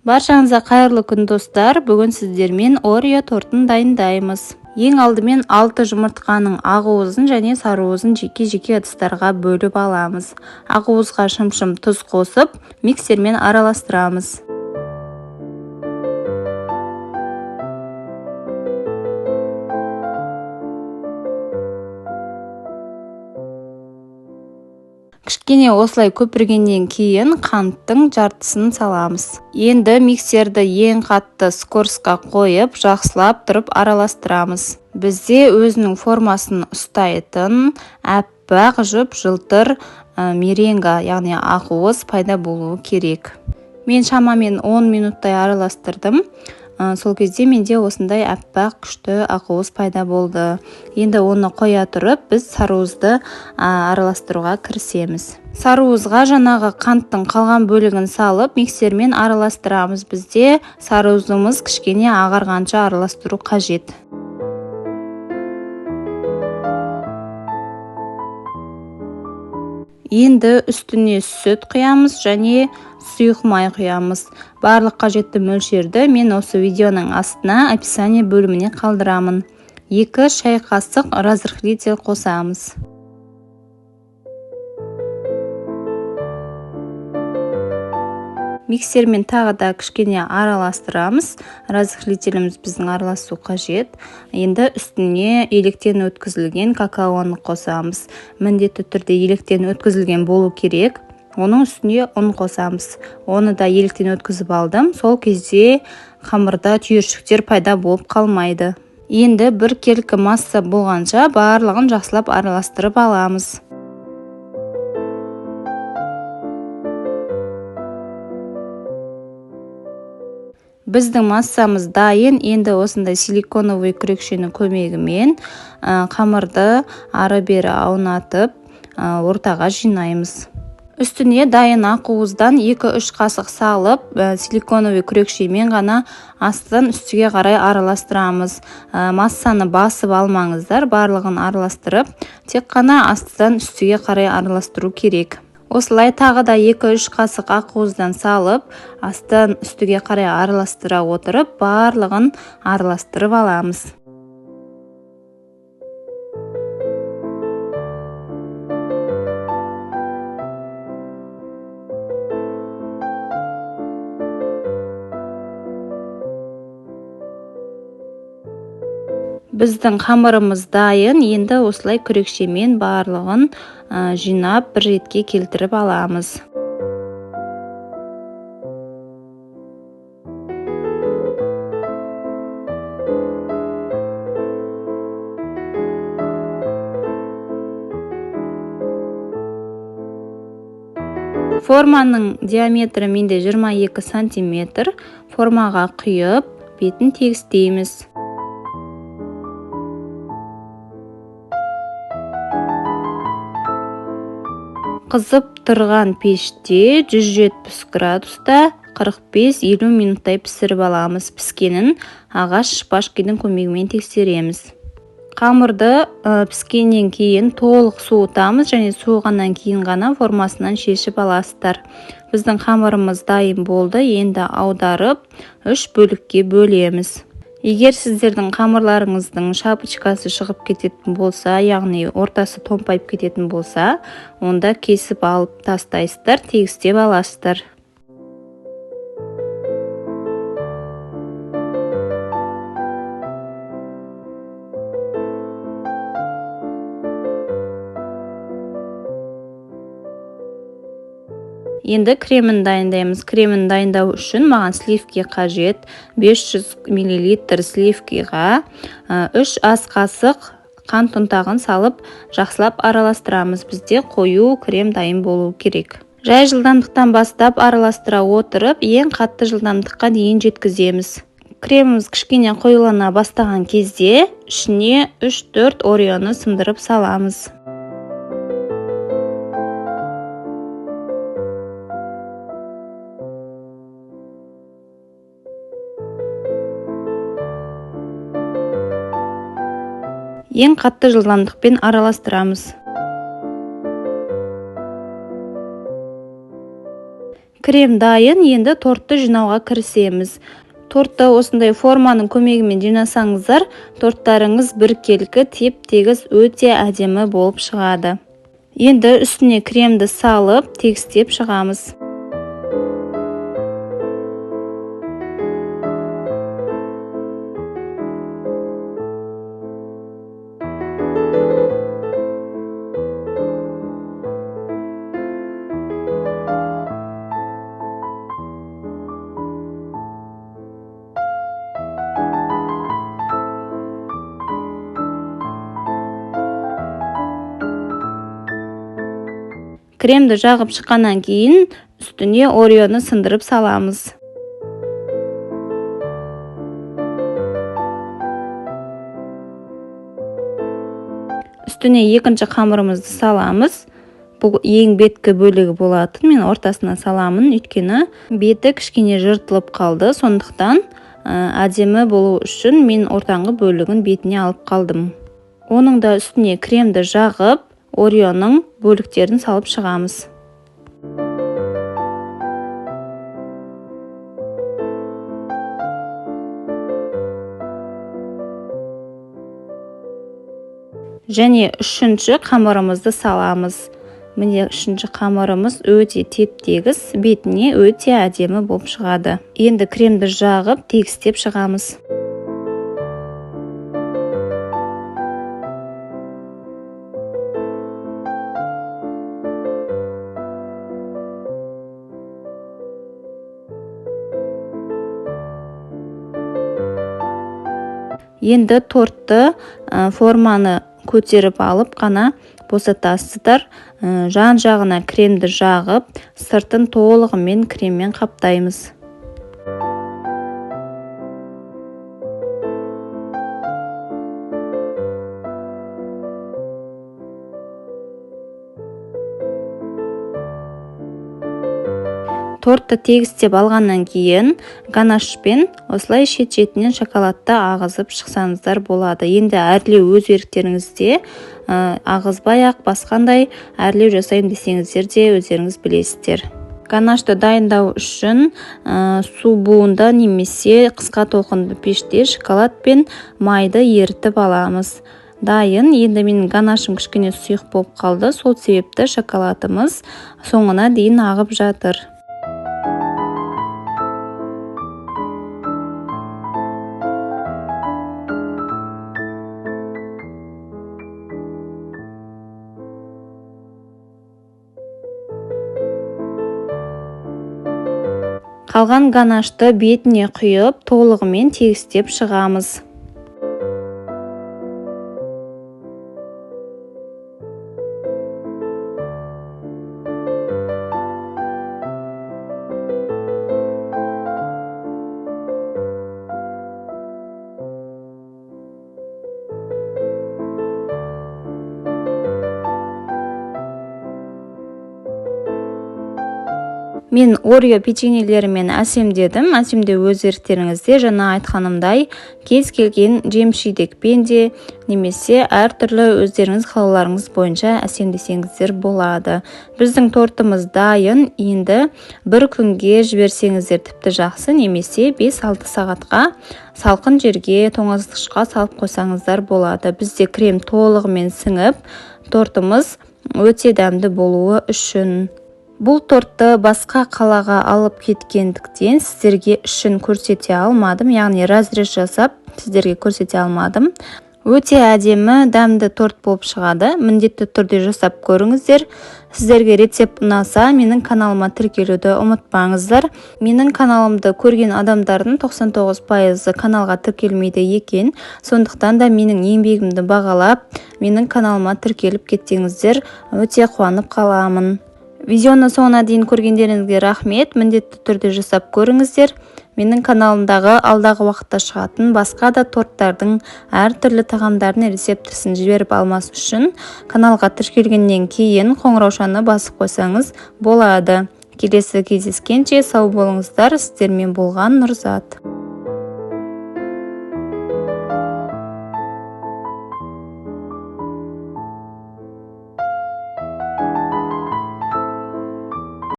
Баршаңызға қайырлы күн, достар! Бүгін сіздермен Орео тортын дайындаймыз. Ең алдымен 6 жұмыртқаның ақуызын және сарыуызын жеке-жеке ыдыстарға бөліп аламыз. Ақуызға шымшым тұз қосып, миксермен араластырамыз. Кішкене осылай көпіргеннен кейін қанттың жартысын саламыз. Енді миксерді ең қатты скоростьқа қойып, жақсылап тұрып араластырамыз. Бізде өзінің формасын ұстайтын аппақ жұп-жылтыр меренга, яғни ақуыз пайда болуы керек. Мен шамамен 10 минуттай араластырдым. Сол кезде менде осындай аппақ күшті ақуыз пайда болды. Енді оны қоя тұрып, біз сарыуызды араластыруға кірісеміз. Сарыуызға жаңағы қанттың қалған бөлігін салып, миксермен араластырамыз. Бізде сарыуызымыз кішкене ағарғанша араластыру қажет. Енді үстіне сүт құямыз және сұйық май құямыз. Барлық қажетті мөлшерді мен осы видеоның астына описание бөліміне қалдырамын. 2 шай қасық разрыхлитель қосамыз. Миксермен тағы да кішкене араластырамыз. Разрыхлителіміз біздің араласу қажет. Енді үстіне електен өткізілген какаоны қосамыз. Міндетті түрде електен өткізілген болу керек. Оның үстіне ұн қосамыз. Оны да електен өткізіп алдым. Сол кезде қамырда түйіршіктер пайда болып қалмайды. Енді бір келкі масса болғанша барлығын жақсылап араластырып аламыз. Біздің массамыз дайын. Енді осындай силиконовый күрекшенің көмегімен қамырды ары-бері аунатып, ортаға жинаймыз. Үстіне дайын ақуыздан 2-3 қасық салып, силиконовый күрекшемен ғана астын үстіге қарай араластырамыз. Массаны басып алмаңыздар, барлығын араластырып, тек қана астыдан үстіге қарай араластыру керек. Осылай тағы да 2-3 қасық ақуыздан салып, астын үстіге қарай араластыра отырып, барлығын араластырып аламыз. Біздің қамырымыз дайын. Енді осылай күрекшемен барлығын жинап бір ретке келтіріп аламыз. Форманың диаметрі менде 22 сантиметр. Формаға құйып, бетін тегістейміз. Қызып тұрған пеште 170 градуста 45-50 минуттай пісіріп аламыз. Піскенін ағаш шпажканың көмегімен тексереміз. Қамырды піскеннен кейін толық суытамыз және суығаннан кейін ғана формасынан шешіп аласыздар. Біздің қамырымыз дайын болды. Енді аударып 3 бөлікке бөлеміз. Егер сіздердің қамырларыңыздың шапочкасы шығып кететін болса, яғни ортасы томпайып кететін болса, онда кесіп алып тастайсыздар, тегістеп аласыздар. Енді кремін дайындаймыз. Кремін дайындау үшін маған сливки қажет. 500 миллилитр сливкиға 3 ас қасық қант ұнтағын салып, жақсылап араластырамыз. Бізде қою крем дайын болу керек. Жай жылдамдықтан бастап араластыра отырып, ең қатты жылдамдыққа дейін жеткіземіз. Креміміз кішкене қоюлана бастаған кезде ішіне 3-4 Ореоны сындырып саламыз. Ең қатты жылдамдықпен араластырамыз. Крем дайын, енді тортты жинауға кірісеміз. Тортты осындай форманың көмегімен жинасаңыздар, торттарыңыз біркелкі, теп-тегіс, өте әдемі болып шығады. Енді үстіне кремді салып, тегістеп шығамыз. Кремді жағып шыққаннан кейін үстіне Ореоны сындырып саламыз. Үстіне екінші қамырымызды саламыз. Бұл ең беткі бөлігі болатын, мен ортасына саламын, өйткені беті кішкене жыртылып қалды, сондықтан әдемі болу үшін мен ортаңғы бөлігін бетіне алып қалдым. Оның да үстіне кремді жағып, Ореоның бөліктерін салып шығамыз. Және үшінші қамырымызды саламыз. Міне, үшінші қамырымыз өте теп-тегіс, бетіне өте әдемі болып шығады. Енді кремді жағып, тегістеп шығамыз. Енді тортты форманы көтеріп алып қана босатасыздар. Жан-жағына кремді жағып, сыртын толығымен креммен қаптаймыз. Тортты тегістеп алғаннан кейін ганашпен осылай шет-шетінен шоколадты ағызып шықсаңыздар болады. Енді әрлеу өз еріктеріңізде, ағызбай-ақ басқандай әрлеу жасаймын десеңіздер де өздеріңіз білесіздер. Ганашты дайындау үшін су буында немесе қысқа толқынды пеште шоколад пен майды ерітіп аламыз. Дайын. Енді менің ганашым кішкене сұйық болып қалды, сол себепті шоколадымыз соңына дейін ағып жатыр. Қалған ганашты бетіне құйып, толығымен тегістеп шығамыз. Мен Орео печеньелерімен әсемдедім. Әсемдеу өз еріктеріңізде. Жаңа айтқанымдай, кез келген жеміс-жидекпен де немесе әртүрлі өздеріңіз қалауларыңыз бойынша әсемдесеңіздер болады. Біздің тортымыз дайын. Енді бір күнге жіберсеңіздер тіпті жақсы, немесе 5-6 сағатқа салқын жерге тоңазытқышқа салып қойсаңыздар болады. Бізде крем толығымен сіңіп, тортымыз өте дәмді болуы үшін. Бұл тортты басқа қалаға алып кеткендіктен сіздерге ішін көрсете алмадым, яғни разрез жасап сіздерге көрсете алмадым. Өте әдемі, дәмді торт болып шығады. Міндетті түрде жасап көріңіздер. Сіздерге рецепт ұнаса, менің каналыма тіркелуді ұмытпаңыздар. Менің каналымды көрген адамдардың 99% каналға тіркелмейді екен. Сондықтан да менің еңбегімді бағалап, менің каналыма тіркеліп кетсеңіздер, өте қуанып қаламын. Видеоны соңына дейін көргендеріңізге рахмет. Міндетті түрде жасап көріңіздер. Менің каналымдағы алдағы уақытта шығатын басқа да торттардың әртүрлі тағамдардың рецептісін жіберіп алмас үшін каналға тіркелгеннен кейін қоңыраушаны басып қойсаңыз болады. Келесі кездескенше сау болыңыздар. Сіздермен болған Нұрзат.